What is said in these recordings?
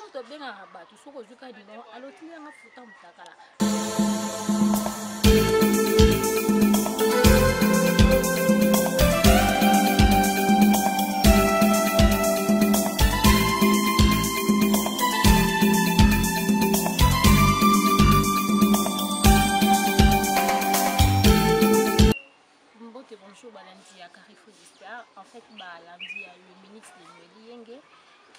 moto obengaka bato soki ozwi ka nimero alo otindela nga foto ya motakala. Mbote, bonjour balandi ya Carrefour du Star, en fait balandi ya le ministre de Noël Yenge.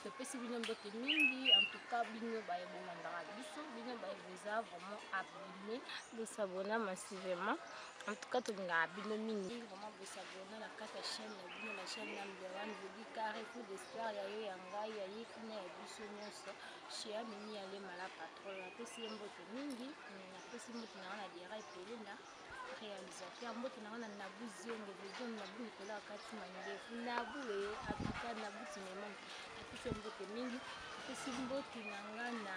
Topesi bino mbote mingi, en tout cas bino baye bolandaka biso, bino baye boza vraiment abonné, bosabona massivement. En tout cas tolingaka bino mingi, vraiment bosabona na kati ya chaîne na bino, la chaîne number 1 je dis Carrefour des Stars, ya yo ya ngai ya ye kuna ya biso nyonso. Shea Mimi Alema la patronne, napesi ye mbote mingi, napesi mbote na nga na Dera Epelenda réalisateur, mbote na nga na Nabu Ziongo, veut Nabu Nicolas Akati Mandefu, Nabu e en tout cas Nabu Tinemon, napesi yo mbote mingi, napesi mbote na nga na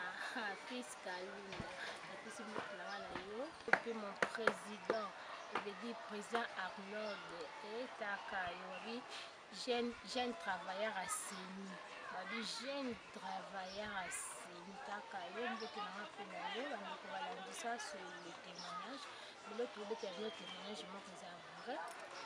Fils Kalunda, napesi mbote na nga na yo pe mon président, veut dire président Arnold etaka yobi jeune, jeune travailleur aseni, babi jeune travailleur aseni kaka yo, mbote na nga mpe na yo. Bandeko balandisa sur le témoignage, lelo tobeta bino témoignage moko eza vrai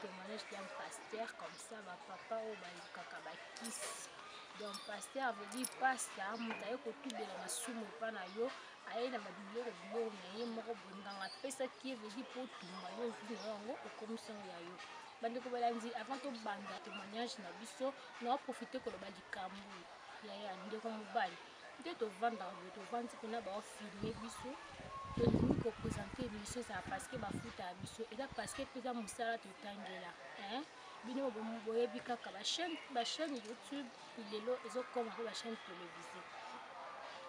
témoignage d'un pasteur comme ça, bapapa oyo balukaka bakisi. Donc pasteur veut dire pasta, moto aye kotubela masumu epa na yo, aye na babiloko biloko na ye moko bonganga apesaki ye, veut dire mpo otumba yo ozwi na yo yango okomisi yango ya yo. Bandeko balandi, avant tobanda témoignage na biso, na profite koloba likambo yaya ndeko mobali nde tovandaka boye, tovandi mpena baofilme biso, tondimi kopresente émission ezala parce que bafutaka biso, eza parce que mpe eza mosala totangela. Bino boyebi kaka bachaîne YouTube lelo ezokoma mpe bachaîne télévisée.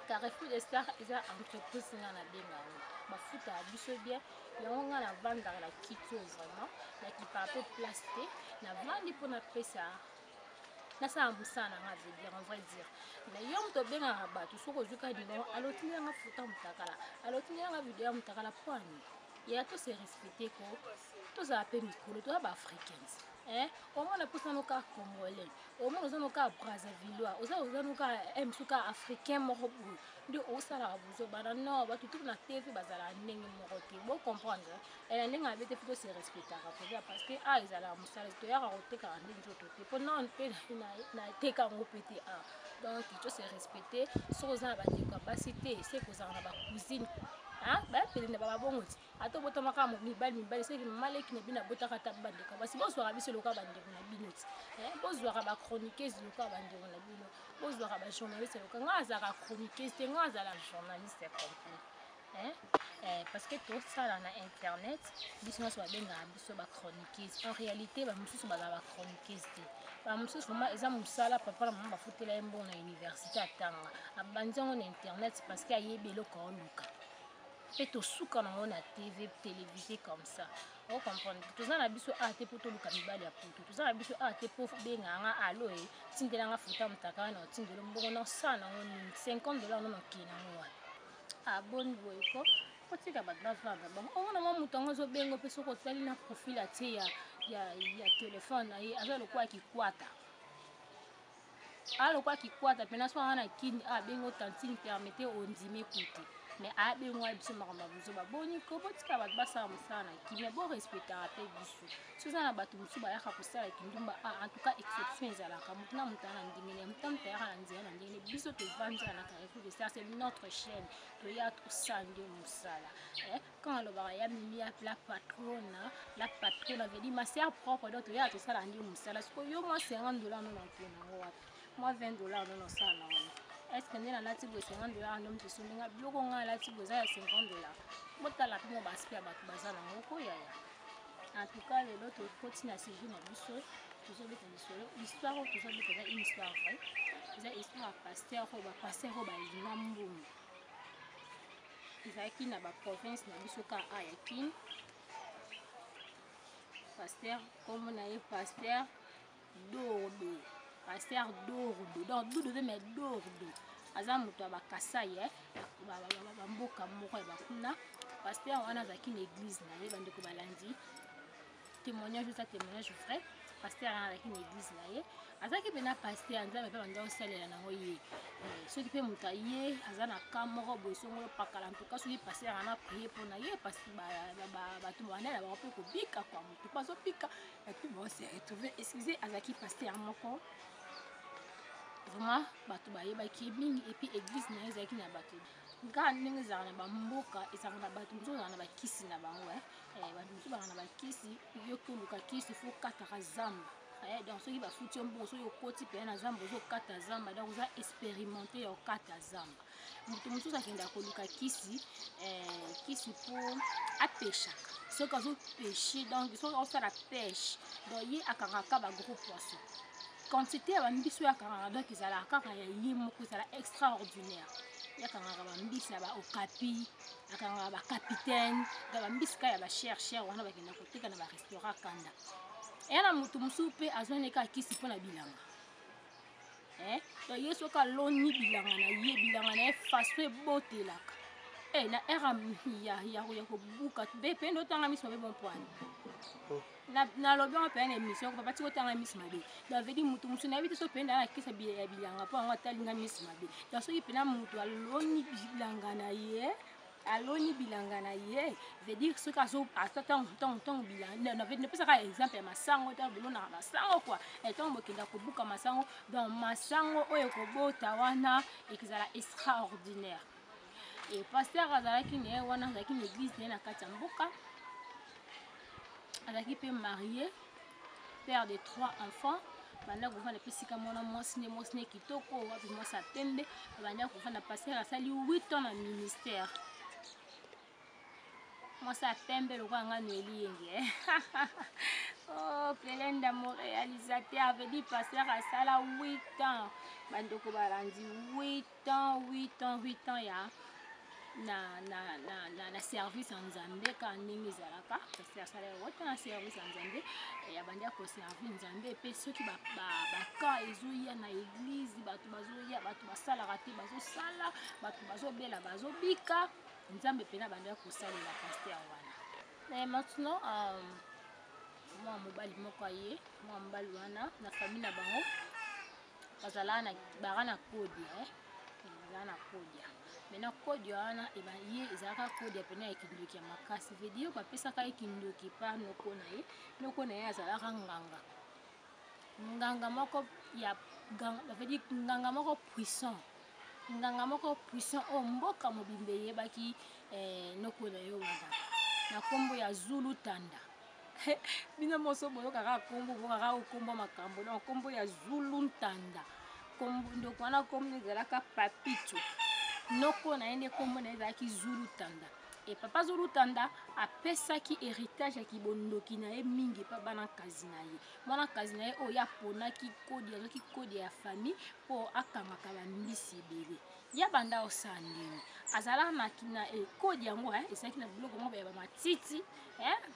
Carrefour des Stars eza entreprise nga nabenga yango, bafutaka biso bien. Yango nga navandaka na kiti oyo vraiment nakipaka mpe place te, navandi mpo napesa nasala mosala na nga, veut dire en vrai dire. Mais yo moto obengaka bato soki ozwi ka nimero alo otindela nga foto ya motakala, alo otindela nga video ya motakala, po ani ya to se respecte ko, tozala mpe mikolo, toza baafricains. Omona mposa no kaka congolais, omona oza no kaka brazzavillois, oza no kaka mosu kaka africain moko boye nde osalaka bozobana. Non, bato tu na TV bazalaka ndenge moko te, bocomprendre na ndenge abe te. Fo tose respectaka mpenza parce que a ezalaka mosala, toyaka kotekaka nde nzoto te, mpo non mpe nateka yango mpe te. A donc tose respecte. Soki oza na bandeko ya basi te, se kozala na bacousine bayapele na bababongo ti ata obotamaka mibali mibali, soki mama leki na bino abotaka ata bandeko basi, bozwaka biso lokola bandeko na bino ti, bozwaka bachroniqueuse lokola bandeko na bino, bozwaka bajournaliste lokola ngai. Azalaka chroniqueuse te, ngai azala journaliste complet. Parce que tosala na internet, biso nyonso babengaka biso bachroniqueuse. En réalité bamosusu bazala bachroniqueuse te, bamosusu vraiment eza mosala papa na mama bafutela ye mbongo na université, atanga, abandi yango na internet parce que ayebi eloko aoluka mpe tosuka nango na TV télévisé comme ça. Ocomprendre, toza na biso a te mpo toluka mibali ya poto, toza na biso a te mpo benganga alo e tindelanga futa motakala na otindelo mbongo na osala nango nini? 50 dollar no nakee nango wana aboni boye ko otika bato bavanda bango. Omona mwa moto yango azobenga mpe soki otali na profil atie ya telefone na ye, aza lokola kikwata, alokola kikwata mpena. So anga na kini abengi tantine permete ondime kute, mais abengo biso makambo ya bozoba. Boni ko botika bato basala mosala na kimia, borespectaka mpe biso. So eza na bato mosusu bayaka kosala kindumba, en tout cas exception ezalaka, motu na moto aya na ndenge na motu na moto ayaka na nzela na ndenge. Biso tovandaka na Carrefour de Star, c'est notre chaîne, toya tosala nde mosala. Quand alobaka ya Mimi ya la patronne, la patronne veut dire ma sœur propre. Donc toya tosala nde mosala. Sikoyo yo mwa 50 dollar no na mpona yango wapi? Mwa 20 dollar no nosala na wana? Est ce que nde nalati boye 50 dollar nde moto esombi nga biloko nga alati boye eza ya 50 dollar? Botala mpe mo baaspect ya bato baza nango koyaya. En tout cas lelo tokoti na sujet na biso, tozobeta lisolo. Histoire oyo tozobeta eza une histoire vraie, eza histoire ya pasteur oyo, bapasteur oyo balinga mbongo. Ezalaki na baprovince na biso ka a ya Kine. Pasteur kombo na ye pasteur Dordo, pasteur Dordo, donc Dudo te mais Dordo, aza moto ya Bakasai, bamboka moko ya bakuna. Pasteur wana azalaki na église na ye. Bandeko balandi témoignage, eza témoignage vrai. Pasteur wana azalaki na église na ye. Azalaki mpena pasteur ya Nzambe mpe banda kosalela nango ye. Eh, soki mpe moto aye aza na ka moko boye songolo pakala, en tout cas soki pasteur ana prie mpo na ye, bato banda na bango mpe kobika kwa moto mpe azobika bato bose retrouve. Excuse, azalaki pasteur moko vraiment bato bayebaki ye mingi, epuis église na ye ezalaki na bato kaka ndenge ezalaka na bamboka, ezalaka na bato mosusu ezalaka na bakisi na bango. Eh, bato mosusu bazalaka na bakisi, yoki oluka kisi fo okataka zamba. Eh, donc soki bafuti yo mbongo, soki okoti mpenza na zamba ozokata zamba, donc oza expérimenté ya okata zamba. Moto mosusu akendaka koluka kisi, eh, kisi mpo apeshaka, soki azopeshe, donc soki azosala peshe, donc ye akangaka ba gros poisson, quantité ya bambisi oyo akangaka, donc ezalaka kaka ya ye moko, ezala extraordinaire. Ye akangaka bambisi ya baokapi, akangaka bacapitaine, donc bambisi kaka ya bacher cher wana bakenda koteka na barestaurant kanda. Eya na moto mosusu mpe azwani kaka kisi mpo na bilanga. Eh, donc ye soki aloni bilanga na ye, bilanga na ye faso ebotelaka. Eh, na ere ya, ya, ya kobuka mpe nde otanga miso mabe bompwani. Oh. Nalobi yango mpenza na émission, papa tika otanga miso mabe. Donc vedi motu mosusu nayebi te so mpenza na kisa ya bilanga mpo yango atalinga miso mabe. Donc soki mpenza motu aloni bilanga na ye, aloni bilanga na ye, veut dire soki azo ntango ntango ntango bilanga, napesaka exemple ya masango, ntango bolonaka masango kua, ntango bokenda kobuka masango, donc masango oyo ekobota wana ekozala extraordinaire. E pasteur azalaki na ye wana, azalaki na église na ye na kati ya mboka, azalaki mpe marié, père de 3 enfants. Banda kovanda mpe esika mwana mwasi nde mwasi ne kitoko, wapi mwasi ya pembe, babanda kovanda. Pasteur asali 8 ans na ministère, mwasi ya pembe lokola nga Noeli Yenge. Oh, Pelenda mon réalisateur, veut dire pasteur asala 8 ans, bandeko balandi, 8 ans, 8 ans, 8 ans ya na, na, na, na, na service ya Nzambe, kaka ndenge ezalaka. Pasteur asala yango na service ya Nzambe, abandi akoservi Nzambe. Mpe soki baka ezoya na église, bato bazoya, bato basalaka te bazosala, bato bazobela bazobika, Nzambe mpena abandi akosalela pasteur wana. Et maintenant mwa mobali moko aye, mwa mobali wana na famille na bango bazala na baka na kodia, eh? Bazala na kodia. Maintenant kodia wana eba ye ezalaka kodia pena ya kindoki ya makasi, veut dire bapesaka ye kindoki par noko na ye. Noko na ye azalaka nganga, nganga moko ya veut dire nganga moko puissant, nganga moko puissant oyo mboka mobimba eyebaki. Eh, noko na ye wana na nkombo ya Zulu Tanda, bino moso boyokaka nkombo, boyokaka nkombo makambo, donc nkombo ya Zulu Ntanda, ndoko wana nkombo ezalaka Papito. Noko na ye nde nkombo na ye ezalaki Zulu Tanda. E papa Zulu Tanda apesaki héritage ya kibondoki na ye mingi epa bana kazi na ye. Mwana kazi na ye oyo aponaki kodi, azwaki kodi ya famille mpo akangaka bambisi ebele. Ya banda osala ndenge azalaka na, na ekodi yango, ezalaki na biloko moko ya bamatiti,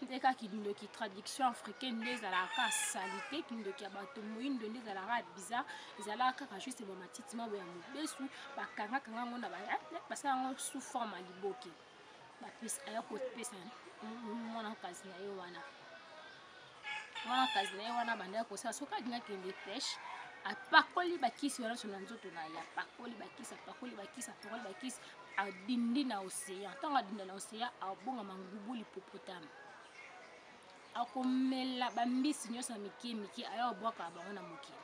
nde kaka kindoki traduction africaine nde ezalaka salite, kindoki ya bato moyindo nde ezalaka bizarre, ezalaka kaka juste bamatiti moko ya mobesu, bakangakanga yango na basala yango sous forme ya liboke, aya kopesa mwana kasi na ye wana. Mwana kasi na ye wana bandaki kosala, soki alingi akende peshe, apakoli bakisi wana nyonso na nzoto na ye, apakoli bakisi, apakoli bakisi, apakoli bakisi, adindi na océan. Ntango adinda na océan, abongama ngubu l'hippopotame, akomela bambisi nyonso ya mike mike, aya obwaka bango na mokili,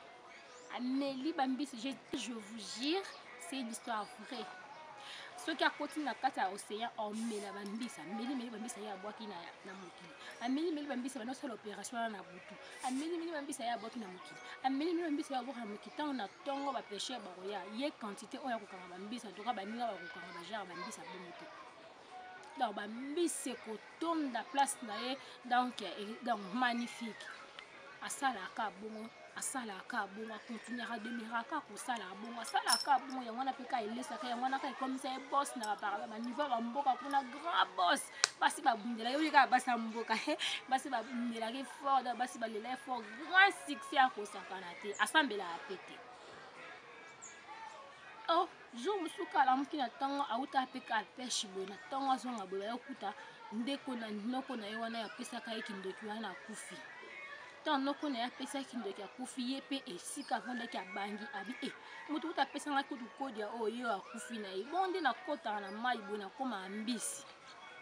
ameli bambisi. Je vous jure, c'est une histoire vraie. Soki akoti na kati ya océan, amela bambisi, ameli meli bambisi, aye abwaki na, na mokili, ameli meli bambisi, banda osala opération wana na butu, ameli meli bambisi, aye abwaki na mokili, ameli meli bambisi, aye abwaki na mokili. Ntango na ntongo bapêcheur bakoya, ye quantité oyo akokanga bambisi, en tout cas baninga bakokanga bajare bambisi abongo te. Donc bambisi ekotonda place na ye, donc magnifique. Asalaka bongo, asalaka bongo, akontinuaka, ademeraka kosala bongo, asalaka bongo. Yango wana mpe ka elesaka, yango wana ka ekomisa ye boss na baparla baniveau ya bamboka kuna, grand boss. Basi babundelaki oyo kaka basi ya mboka, basi babundelaki fort, basi balela ye fort, grand succès akosakana te, asambelaka pe te. Oh, jour mosusu alamuki na ntongo, auta mpe ka peshe boye na ntongo, azonga boye, bayokuta ndeko na noko na ye wana apesaka ye kindoki wana akufi. Ntango noko na ye apesaki ndoki akufi, ye mpe esika avandaki abangi, abi e moto kutu apesanga kutu kodia oyo ye akufi na ye. Bongo nde nakotaka na mai boye, nakomaka mbisi,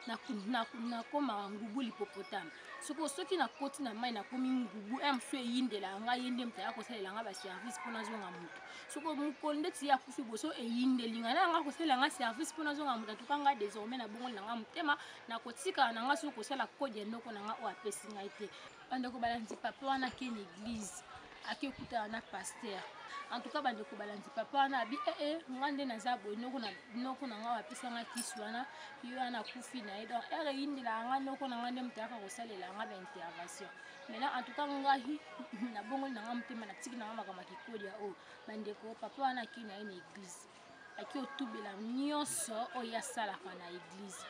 nakomaka ngubu lipopotame. Sikoyo soki nakoti na mai nakomi ngubu, ya mosusu eyindelaka ngai, ye nde moto aya kosalela ngai baservice mpo nazonga moto. Sikoyo mokolo ndeti ye akufi boso eyindeli ngai, na ngai kosalela ngai service mpo nazonga moto. Atuka ngai désormais nabongoli na ngai motema, nakotikala na ngai soki kosala kode ya noko na ngai oyo apesi ngai te. Bandeko balandi, papa wana ake na église, ake okutana na pasteur. En tout cas bandeko balandi, papa wana abi ee nga nde naza boye, noko na noko na ngai apesa nga kisi wana, ye wana akufi na ye. Donc ere eyindelaka nga, noko na ngai nde moto ayaka kosalela nga baintervention. Maintenant en tout cas ngai nabongoli na ngai motema, natiki na ngai makambo ya kikodia oyo. Bandeko, papa wana akei na ye na église, aki otubela nyonso oyo asalaka na église.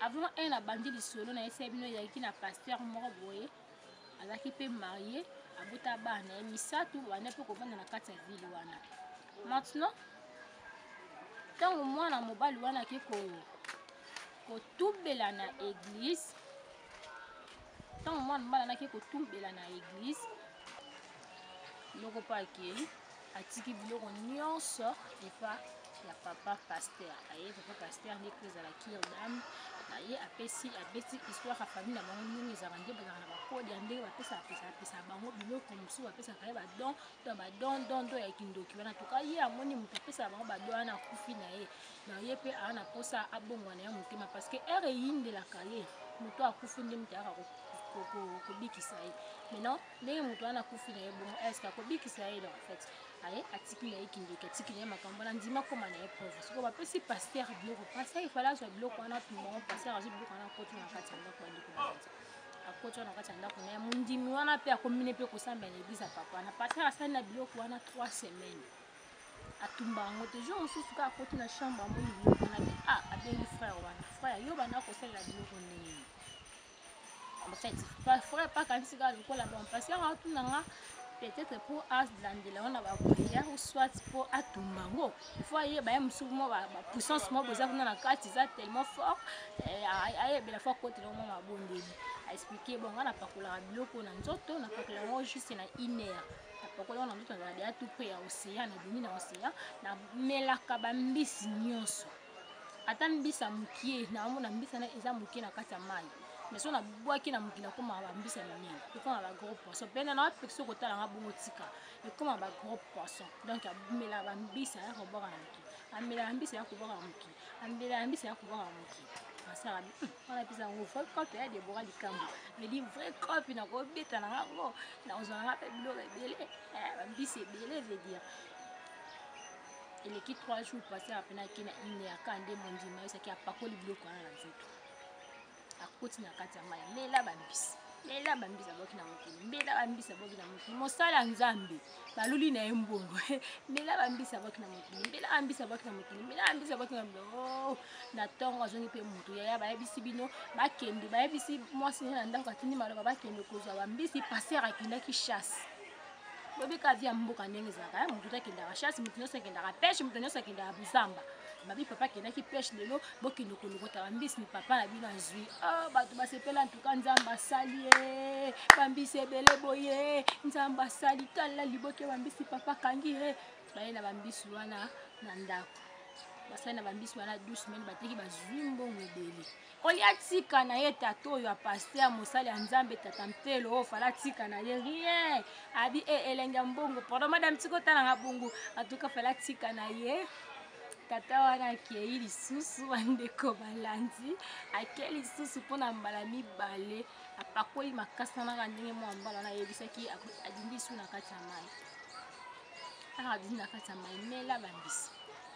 Avant un abandi lisolo na yesa bino, ezalaki na pasteur moko boye, azalaki mpe marie, abota bana na ye misato, banda mpe kovanda na kati ya ville wana. Maintenant ntango mwana mobali wana ake kotubela na église, ntango mwana mobali wana ake kotubela na église, noko mpe akei, atiki biloko nyonso epa ya papa pasteur. Aye papa pasteur nde ko ezala cure d'âme na ye, apesi abeti histoire ya famille na bango ndenge ezalaka, nde bazalaka na bakode ya ndenge bapesaka pesaka bango biloko mosusu, bapesaka ye badon, donc badon don don ya kindoki wana. Tuka ye amoni moto apesaka bango badon wana akufi na ye, na ye mpe aa na mposa abongwa na ye motema, parce que ere eyindelaka ye, moto akufi nde moto ayaka kobikisa ye. Maintenant ndenge moto wana akufi na ye bongo, est-ce akobikisa ye? Donc en fait aye atiki na ye kindoki, atiki na ye makambo wana, ndima koma na ye pauvre. Sikoyo bapesi pasteur biloko, pasteur ifale azwa biloko wana, atumba ngo. Pasteur azwi biloko wana, akoti na kati ya ndako. Bandeko babanza, akoti wana na kati ya ndako na ye, mondimi wana mpe akomine mpe kosambela na église ya papa na pasteur. Asali na biloko wana 3 semaines, atumba yango te. Jour mosusu kaka akoti na chambre, amoni biloko wana bi ah, abengi frère wana: "Frère, yo banda kosalela biloko ndenge?" En fait frère pakanisi kaka lokola bon pasteur atuna nga peut-être mpo alandela ngo na baprière ou soit mpo atumba yango, il faut ayeba ye mosusu mwa bapuissance moko eza kuna na kati, eza tellement fort, ayebela fo akotela ngo mwa mabondeli. Aexpliquer: "Bon, nga napakolaka biloko na nzoto, napakola yango juste na une heure, napakola yango na nzoto, nazala deya tout près ya océan, nabimi na océan, namelaka bambisi nyonso, ata mbisa mokie, naomona mbisa na eza mokie na kati ya mai, mais so nabwaki na mokili akomaka bambisa minene, ekoma bagros poisson mpena na wapekisi kotala nga bongo, tika ekoma bagros poisson." Donc amelaka bambisa ya kobwaka na mokili, amelaka mbisa ya kobwaka na mokili, amelaka mbisa ya kobwaka na mokili. Asala wana mpesa yango vrai cope ya Debora likambo medi, vrai cope nakobeta na ngango, nakozwa nanga mpe biloko ebele, bambisi ebele. Veut dire eleki 3 jours, pasteur apena ake na ine aka nde mondima ayesaki, apakoli biloko wana na nzoto, akoti na kati ya mai, amela bambisi, mela bambisi abwaki na mokili, mela bambisi abwaki na mokili. Mosala ya Nzambe baluli na ye mbongo. Mela bambisi abwaki na mokili, mela bambisi abwaki na mokili, mela bambisi abwaki na mokili. Oh, na ntongo azongi mpe motu yaya, bayebisi bino bakende, bayebisi mwasi na ndako, atindi maloba bakende kozwa bambisi. Pasteur akendaki chasse. Bobika vie ya mboka ndenge ezalaka, motu te akendaka chasse, motu nyonso akendaka pêche, moto nyonso akendaka zamba. Babi papa akendaki pêche lelo, bokende kolokota bambisi ni papa na bino azwi. Oh, bato basepela ntuka, Nzambe asali ye bambisi ebele boye, Nzambe asali, tala liboke bambisi papa akangi ye. Baye na bambisi wana na ndako, basali na bambisi wana 12 semaine, bateki, bazwi mbongo ebele. Olia tika na ye tata oyo ya pasteur, mosali ya Nzambe, tata Mpelo oyo fala tika na ye rien. Abi e elenge ya mbongo, pardon madame, tika otalanga bongo. Atuka fala tika na ye tata wana. Akei lisusu, bandeko balandi, akei lisusu mpona mbala mibale, apakoli makasi nanaka ndenge mwa mbala wana ayebisaki, adindi lisu na kati ya mai. Aka adindi na kati ya mai, mela bambisi,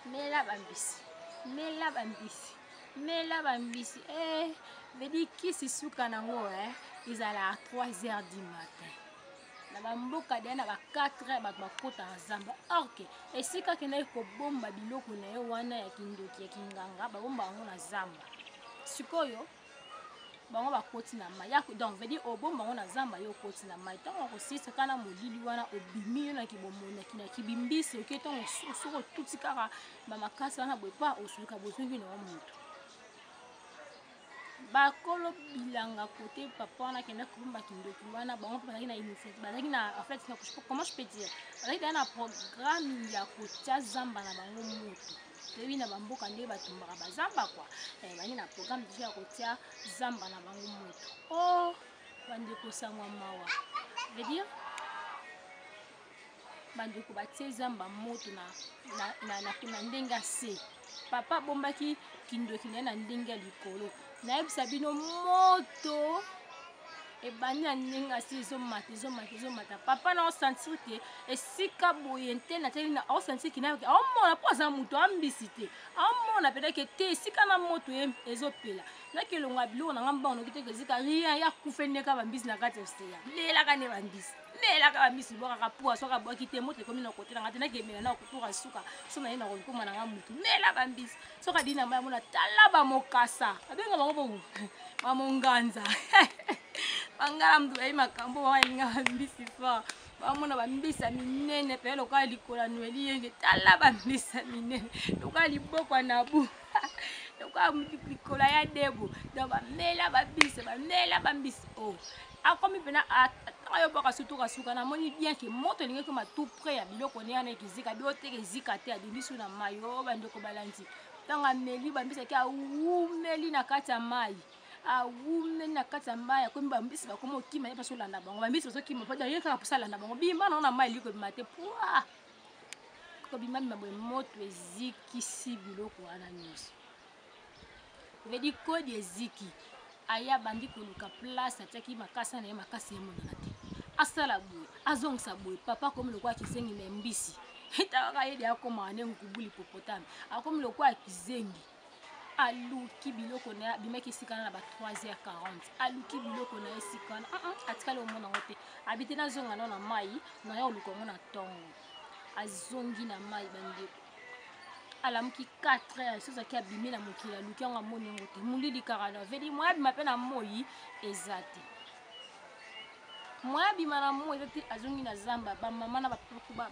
mela bambisi, mela bambisi, mela bambisi. Eh, vedi kisi suka nango eh, ezalaka 3 heures du matin na bamboka deya na ba 4 heures bato bakotaka zamba. Or que esika akendaki kobomba biloko na ye wana ya kindoki ya kinganga, babomba yango na zamba. Sikoyo bango bakoti na mai, donc veut dire obomba yango na zamba, yo okoti na mai, ntango akosilisa kaka na molili wana, obimi yo na kibomoni na kibimbisi, oke ntango soki otuti kaka bamakasi wana boye pa osuluka, bozongi na yo moto. Bakolo bilanga kote papa wana akenda kobomba kindoki wana, bango mpe bazalaki na initiative, bazalaki na, en fait, na, comment je peux dire, bazalaki deja na programme ya kotia zamba na bango moto. Toyebi na bamboka ndenge batumbaka bazamba kua. Bazalaki na programme deja ya kotia zamba na bango moto. Oh, bandeko, sangwa mawa, veut dire bandeko batie zamba moto na ndenge ya se. Papa abombaki kindoki na ye na ndenge ya likolo. Nayebisa bino, moto ebandi na ndenge asi, ezomata, ezomata, ezomata. Papa na osentir ke esika boye nte natali na osentir kina aomona, mpo aza moto ambisi te, aomona peut-être te esika na moto ye ezopela. Nakelonga biloko na nga mbango noki te, kezika rien ya kufe ndeka bambisi na kati ya oseya melaka nde bambisi, melaka bambisi, bwakaka puwa. Soki abwaki te, moto ekomi na kote na nga te, nakemela na kotoka suka so na ye na kokoma na nga mutu mela bambisi. Soki adini na mai, amona tala bamokasa, abenga bango bongo bamonganza bangala mutu bayi makambo balinga bambisi fort. Bamona bambisi ya minene mpe lokola likolo ya Noeli Yenge. Tala bambisi ya minene lokola liboko ya nabu, lokola likolo ya debo. Donc bamela bambisi, bamela bambisi. O akomi mpena ntango ayobwaka sutuka suka, namoni bien ke moto elingi ekoma tout près ya biloko ne wana ekezika bio te, ezika te, adundisi na mai. O bandeko balandi, ntango ameli bambisi, ake awumeli na kati ya mai, awumeli na kati ya mai, akomi bambisi bakomi okima ye, mpasi olanda bango. Bambisi bazokima mpo ye kaka mposa alanda bango. Bima nango na mai, elingi kobima te, pwa kobima bima boye, moto ezikisi biloko wana nyonso. Vedi kodi eziki. Aya bandi koluka place atiaki makasa na ye, makasi emonana te. Asala boye, azongisa boye, papa akomi lokola kizengi na mbisi. Etalaka ye de akomaka nde nkubu l'hippopotame, akomi lokola kizengi. Aluki biloko na ye, abimaki esika wana na ba 3h40, aluki biloko na ye esika wana, atikali omona yango te. Abi te, nazonga nao na mai, naya oluka yango na ntongo. Azongi na mai, bandeko, alamuki 4 heures, soki azalaki abimi na mokili, aluki yango, amoni yango te, molili kaka na vedi. Moya abima mpe na moi eza te, moya abima na moi eza te. Azongi na zamba, bamama na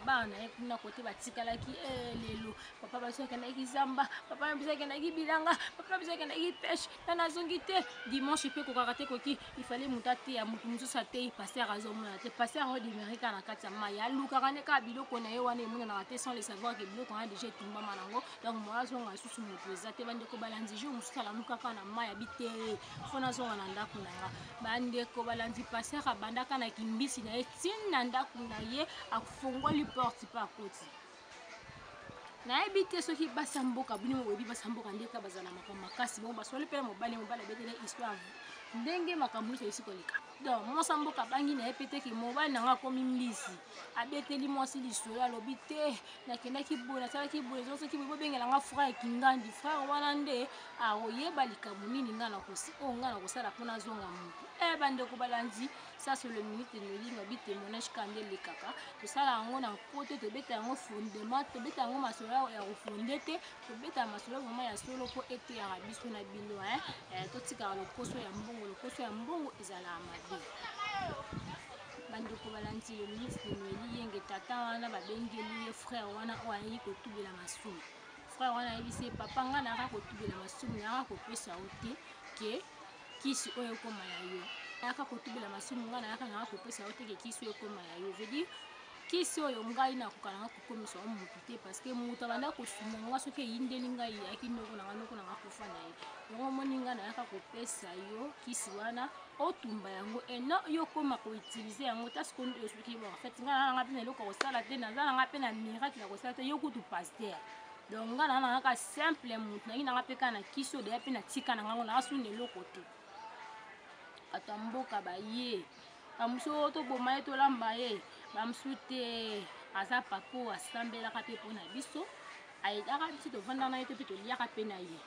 bana na ye kuna kote batikalaki. Lelo papa biso akendaki zamba, papa na biso akendaki bilanga, papa na biso akendaki pêche, na nazongi te. Dimanche mpe kokaka te, koki ifale moto ateya, moto mosusu ateyi, pasteur azomona te. Pasteur odimeri kaka na kati ya mai, alukaka nde kaka biloko na ye wana emonanaka te, sans le savoir ke biloko wana déjà etumbama nango. Donc moya azonga lisusu moto eza te. Bandeko balandi, jour mosusu alamuka kaka na mai, abi te, fo nazonga na ndako na nga. Bandeko balandi, pasteur abandaka na kimbisi na ye ntina ndako na ye, afongoli porte mpe akoti. Nayebi te soki basi ya mboka, bino boyebi basi ya mboka ndeka bazala makambo makasi bongo. Baswali mpe na mobali, mobali abetele histoire ndenge makambo nyonso esi koleka. Donc mwasi ya mboka abangi na ye mpe teke mobali na nga akomi mbisi. Abeteli mwasi lisolo, alobi te, nakendaki boye, nasalaki boye, ezosaki boye, bobengela nga frère Kingandi. Frère wana nde akoyeba likambo nini nga nakosi oyo nga nakosala mpona azonga motu. Bandeko balandi, ça c'est le minute nolinga bi témoignage ka nde elekaka. Tosala yango na nko te, tobeta yango fondement, tobeta yango masolo ya kofonde te, tobeta masolo vraiment ya solo mpo eteyaka biso na bino. Totikaka lokoso ya mbongo, lokoso ya mbongo ezalaka mabe. Bandeko balandi, le ministre Noeli Yenge, tata wana babengeli ye frère wana oyo ayaki kotubela masumu. Frère wana ayebisi ye: "Papa, ngai nayaka kotubela masumu, nayaka kopesa yo te ke kisi oyo ekóma ya yo. Nayaka kotubela masumu, ngai nayaka nayaka kopesa yo te ke kisi oyo ekóma ya yo. Veut dire kisi oyo ngai nakoka nanga kokomisa yo motu te, parce que moto abanda kosunga nga soki eyindeli ngai eyaki noko na nga, noko na nga kufa na ye. Yango omoni ngai nayaka kopesa yo kisi wana, otumba yango eno yo okóma koutiliser yango ta sikoyo soki bon. En fait, ngai nanga mpe na eloko ya kosala te, naza nanga mpe na miracle ya kosala te. Yo kutu pasteur, donc ngai nanga nanga simple motu nangi nanga mpe kaka na kisi oyo deya mpe natika na ngango, nanga suna eloko te." Bato ya mboka baye, bamosusu oyo toboma ye, tolamba ye, bamosusu te, aza papa oyo asambelaka mpe mpo na biso, ayedaka biso, tovandaka na ye to mpe toliaka mpe na ye.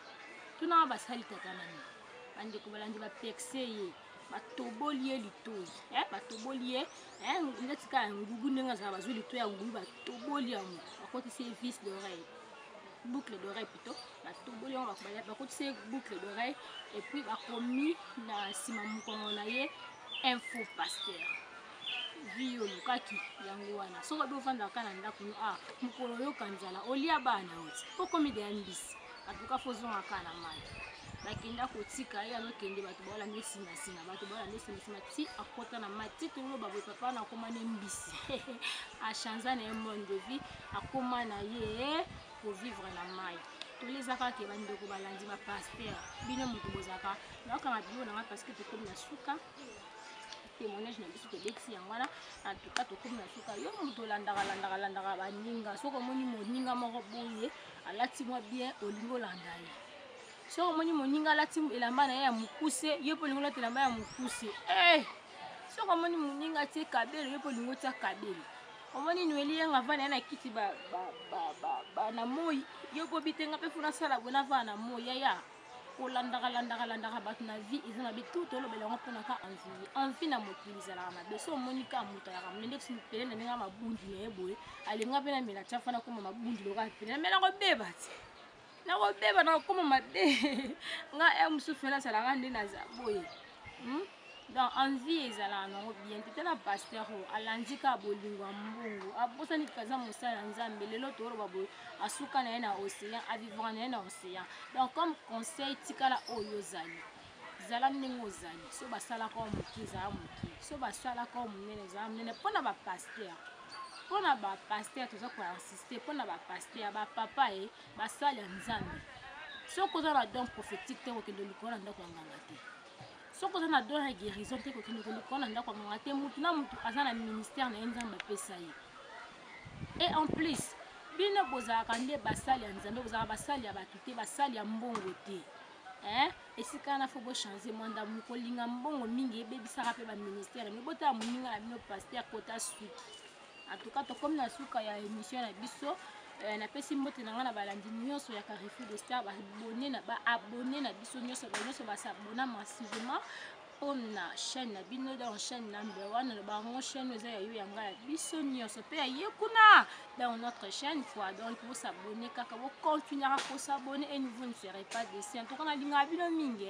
Tunaka basali tata nani. Bandeko balandi, bapekise ye, batoboli ye litoi, batoboli ye neti kaka ngubu ndenge azala. Bazwi litoi ya ngubu, batoboli yango, bakotisi ye vis d'oreille, boucle d'oreille plutôt. Batoboli yango, bakotisi ye boucle d'oreille et puis bakomi na nsima mokongo na ye: "Un faux pasteur." Vi olukaki yango wana. Soki obi ovandaka na ndako no, ah, mokolo oyoka nzala, olia bana oti okomi deya mbisi. Atuka fo ozonga kaka na mai. Bakenda kotika ye, azokende, bato baolanda nsima nsima, bato baolanda nsima nsima, ti akɔta na mai. Ti toloba boye, papa wana akóma ne mbisi, achanza na ye mode de vie, akóma na ye kovivre na mai. Toleza kaka ke bandeko balandi, bapasteur, bino moto bozalaka naokanga bilo na ngai, parce que tokomi na suka témoignage na biso, tobetisi yango wana. En tout cas, tokomi na suka. Yo moto olandaka, landaka, landaka baninga. Soki omoni moninga moko boye alati mwa bien, olingi olanda ye. Soki omoni moninga alati elamba na ye ya mokuse, ye mpo olingi olata elamba ya mokuse. Eh! Soki omoni moninga atie kabelo, ye mpo olingi otia kabelo. Omoni Noeli Yenga avanda ye na kiti ba, ba, ba, ba, ba, na moi, yo mpo bitenga mpe funa asala boye, navanda na moi. Yaya, kolandaka, landaka, landaka bato na vie eza mabe. Tu tolobela yango mpona ka envie. Envie na mokili ezalaka mabe. So omoni ka moto ayaka monene ndeti pele na ndenge ya mabundi na ye boye, alinga mpe namela tia fana koma mabundi lokola pele, namela kobeba ti nakobeba, nakokoma mabe. Nga e mosusu fele asalaka nde naza boye, Donc envie ezalaka nango bien te. Tala pasteur oyo alandi kaka bolingo ya mbongo, abosani kaza mosala ya Nzambe. Lelo toloba boye, asuka na ye na océan, avivra na ye na océan. Donc comme conseil, tikala oyo ozali, zala ndenge ozali. So basalaka oyo moke, ezala moke. So basalaka oyo monene, ezala monene. Mpona bapasteur, mpona bapasteur, toza koinsiste mpona bapasteur, bapapa e basali ya Nzambe. Soki oza na don prophétique te, kokende likolo na ndako ya nganga te. Soki oza na don ya guérison te, kokende koluka na ndako ya nganga te. Mutu na mutu aza na ministère na ye Nzambe apesa ye. Et en plus, bino bozalaka nde basali ya Nzambe, bozalaka basali ya bato te, basali ya mbongo te, eh? Esika wana faut bochange mwa ndambu. Kolinga mbongo mingi ebebisaka mpe baministère. Me botala moninga na bino pasteur kota suki. En tout cas, tokomi na suka ya émission na biso. Napesi mbote na ngai na balandi nyonso ya Carrefour de Star, baabonné na baabonné na biso nyonso, nyonso basabona massivement mpona chaîne na bino. Donc chaîne number one, bango chaîne eza ya yo, ya ngai, ya biso nyonso, mpe ya ye kuna dans notre chaîne quoi. Donc bosabone kaka, bocontinuera kosabone et vous ne serez pas déçus. En tout cas, nalingaka bino mingi.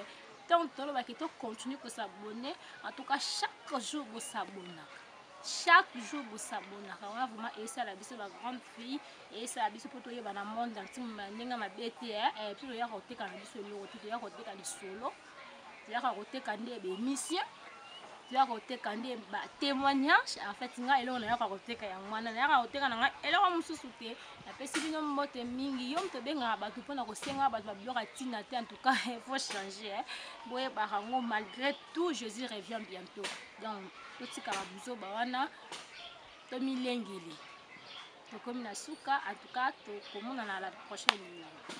Donc tolobaki, tocontinue kosabone. En tout cas, chaque jour bosabonaka, chaque jour bosabonaka wana vraiment esala biso bagrande fille, esala biso mpo toyeba na monde entier. Ndenge mabe te, biso toyaka koteka na biso eloko te, toyaka koteka lisolo, toyaka koteka nde baémission, toyaka koteka nde batémoignage. En fait, ngai eloko nayaka koteka yango wana, nayaka koteka na ngai eloko mosusu te. Napesi bino mbote mingi. Yo moto obengaka bato mpona kosenga bato babiloko ya ntina te, en tout cas il faut changer. Boyebaka yango, malgré tout, Jésus revient bientôt. Donc totikaka buzoba wana, tomilengeli. Tokomi na suka. En tout cas, tokomonana na la prochaine numéro.